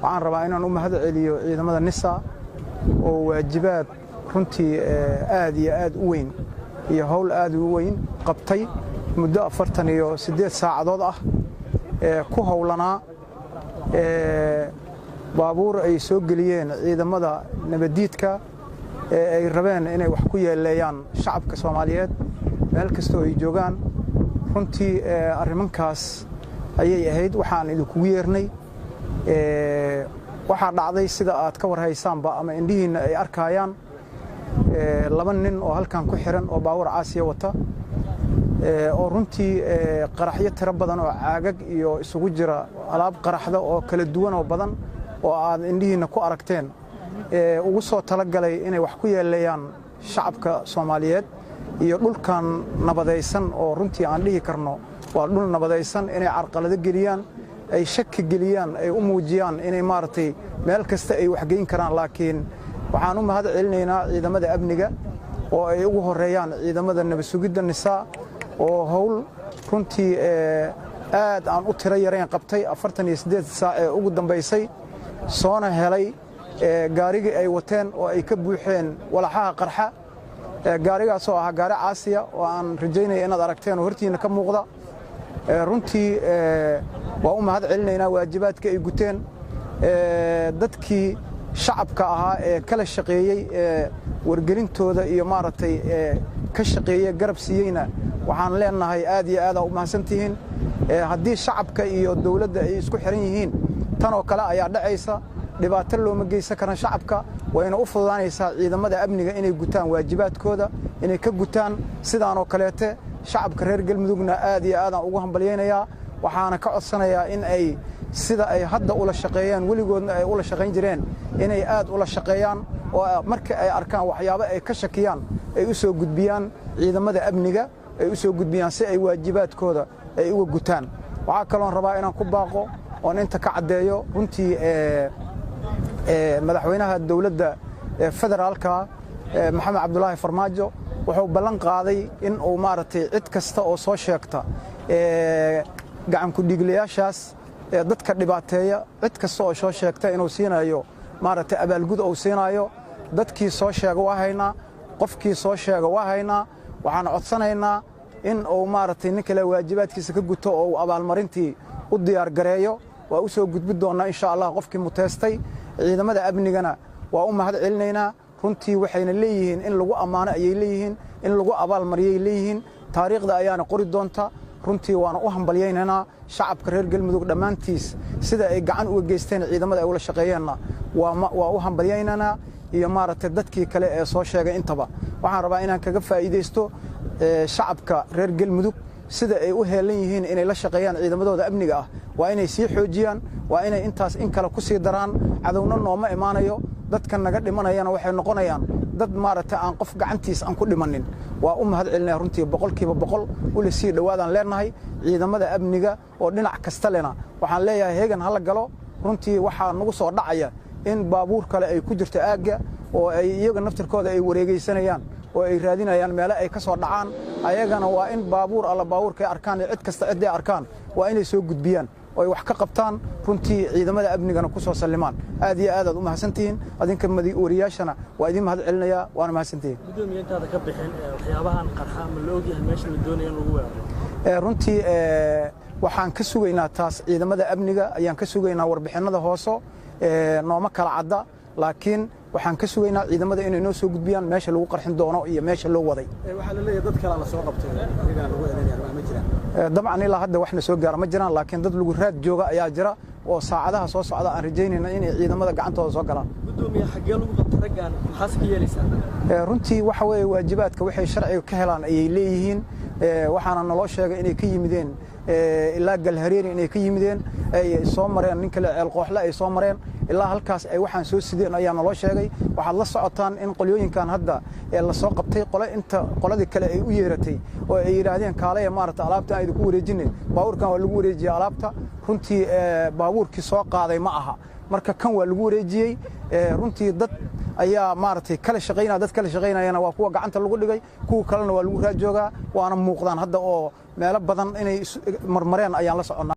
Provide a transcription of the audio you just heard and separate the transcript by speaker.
Speaker 1: Waxaan rabaa inaan u mahad celiyo ciidamada NISA oo waajibaad runtii aad iyo aad u weyn iyo howl aad u weyn qabtay muddo 48 saacadood ah ee ku howlanaa baabuur ay soo geliyeen ciidamada nabaddiidka ee ay rabeen inay wax ku yeeleeyaan shacabka Soomaaliyeed meel kastoo ay joogaan. Runtii arrimankaas ayay ahayd waxaan idinkugu yeernay. Waxaa dhacday, sida aad ka warhaysaanba ama indhihiinna ay arkaayaan, laba nin oo halkan ku xiran oo baabuur caasiya wata oo runtii qaraxyo tiro badan oo caagag iyo isugu jira alaab qaraxda oo kala duwan oo badan oo aad indhihiinna ku aragteen ugu soo talagalay inay wax ku yeeleeyaan shacabka Soomaaliyeed iyo dhulkan nabadaysan oo runtii aan dhihi karno waa dhul nabadaysan, inay carqalado geliyaan, ay shaki geliyaan, ay u muujiyaan inay maaragtay meel kasta ay waxgeyn karaan. Laakiin waxaan u mahad celinaynaa ciidamada amniga oo ay ugu horeeyaan ciidamada nabad sugidda NISA oo howl runtii aad aan u tiro yarayn qabtay 48 saac ee ugu dambaysay, soona helay gaarigii ay wateen oo ay ka buuxeen walaxaha qarxa, gaarigaasoo ahaa gaari caasiya oo aan rajaynaya inaad aragteen oo hortiinna ka muuqda. Runtii waa u mahad celinaynaa waajibaadka ay guteen. Dadkii shacabka ahaa ee kala shaqeeyey ee wargelintooda iyo maaragtay ka shaqeeye garab siiyeyna waxaan leenahay aad iyo aad aa u mahadsantihiin. Haddii shacabka iyo dowladda ay isku xiran yihiin, tan oo kale ayaa dhacaysa. Dhibaato looma geysan karan shacabka, wayna u fududaanaysaa ciidamada amniga inay gutaan waajibaadkooda, inay ka gutaan sidaanoo kaleete. Shacabka reer Galmudugna aad iyo aadaan ugu hambalyaynayaa, waxaana ka codsanayaa in ay sida ay hadda ula shaqeeyaan, weligoodna ay ula shaqayn jireen, inay aad ula shaqeeyaan oo marka ay arkaan waxyaabo ay ka shakiyaan ay u soo gudbiyaan ciidamada amniga, ay u soo gudbiyaan si ay waajibaadkooda ay uga gutaan. Waxaa kaloon rabaa inaan ku baaqo oon inta ka caddeeyo runtii madaxweynaha dowladda federaalka Maxamed Cabdulaahi Farmaajo wuxuu ballan qaaday in uu maaragtay cid kasta oo soo sheegta gacan ku-dhiiglayaashaas dadka dhibaateeya, cid kasta oo soo sheegta inuu siinayo maaragtay abaalgud uu siinayo. Dadkii soo sheega waa haynaa, qofkii soo sheega waa haynaa. Waxaan codsanaynaa in uu maaragtay nin kale waajibaadkiisa ka guto oo uu abaalmarintii u diyaargareeyo. Waa u soo gudbi doonnaa insha Allah qofkii muteystay. Ciidamada amnigana waa u mahad celinaynaa. Runtii waxayna leeyihiin in lagu ammaano ayay leeyihiin, in lagu abaalmariyay leeyihiin, taariikhda ayaana qori doonta. Runtii waana u hambalyaynaynaa shacabka reer Galmudug dhammaantiis sida ay gacan uga geysteen ciidamada ay ula shaqeeyeenna waa u hambalyaynaynaa iyo maaragtay dadkii kale ee soo sheegay intaba. Waxaan rabaa inaan kaga faa'iidaysto shacabka reer Galmudug sida ay u heelan yihiin inay la shaqeeyaan ciidamadooda amniga ah, waa inay sii xoojiyaan, waa inay intaas in kale ku sii daraan. Cadowna nooma imaanayo, dadka naga dhimanayana waxay noqonayaan dad maaragtay aan qof gacantiis aan ku dhimanin. Waa u mahad celinaya runtii 100%. Ula sii dhowaadaan leenahay ciidamada amniga oo dhinac kasta lena. Waxaan leeyahay heegan hala galo. Runtii waxaa nagu soo dhacaya in baabuur kale ay ku jirto aagga oo ay iyaga naftirkooda ay wareegaysanayaan oo ay raadinayaan meelo ay ka soo dhacaan. Ayagana waa in baabuur alla baabuurkay arkaan iyo cid kasta cidday arkaan waa inay soo gudbiyaan oo ay wax ka qabtaan, runtii ciidamada amnigana ku soo sallimaan. Aad iyo aad aad u mahadsantihiin. Adinka wariyaashana waa idin mahad celinayaa, waana mahadsantihiin.
Speaker 2: Gudoomiye, intaada ka bixin, waxyaabahan qarxa ma la ogyahay meesha la doonayo in lagu weeraro?
Speaker 1: Runtii waxaan ka sugaynaa taas ciidamada amniga ayaan ka sugaynaa. Warbixinnada hooso nooma kala cadda, laakiin waxaan ka sugaynaa ciidamada inay noo soo gudbiyaan meesha lagu qarxin doono iyo meesha loo waday.
Speaker 2: Waxaa la leeyahay dad kale la soo qabtay, iyagana lagu eedeynaya, ma jiraan?
Speaker 1: Dabcan ilaa hadda waxna soo gaara ma jiraan, laakiin dad lagu raad jooga ayaa jira oo saacadaha soo socda aan rajaynayna inay ciidamada gacantooda soo galaan.
Speaker 2: Gudoomiye, xaggee lagu qabtay raggan? Maxaas ka yeelaysaa?
Speaker 1: Runtii waxa weeye waajibaadka waxay sharciga ka helaan ayay leeyihiin. Waxaana naloo sheegay inay ka yimideen ilaa Galhareeri, inay ka yimideen, ay soo mareen nin kale Ceelqooxle, ay soo mareen ilaa halkaas ay waxaan soo sideen ayaa naloo sheegay. Waxaad la socotaan in qolyooyinkan hadda ee la soo qabtay qole inta qoladii kale ay u yeeratay oo ay yidhaahdeen kaalaya maarata alaabta aan idinku wareejinay. Baabuurkan waa lagu wareejiyey alaabta. Runtii baabuurkii soo qaaday ma aha, marka kan waa lagu wareejiyey. Runtii dad ayaa maaragtay kala shaqaynaya, dad kala shaqaynayana waa kuwa gacanta lagu dhigay, kuwa kalena waa lagu raad joogaa, waana muuqdaan hadda oo meelo badan inay marmareen ayaan la soconnaa.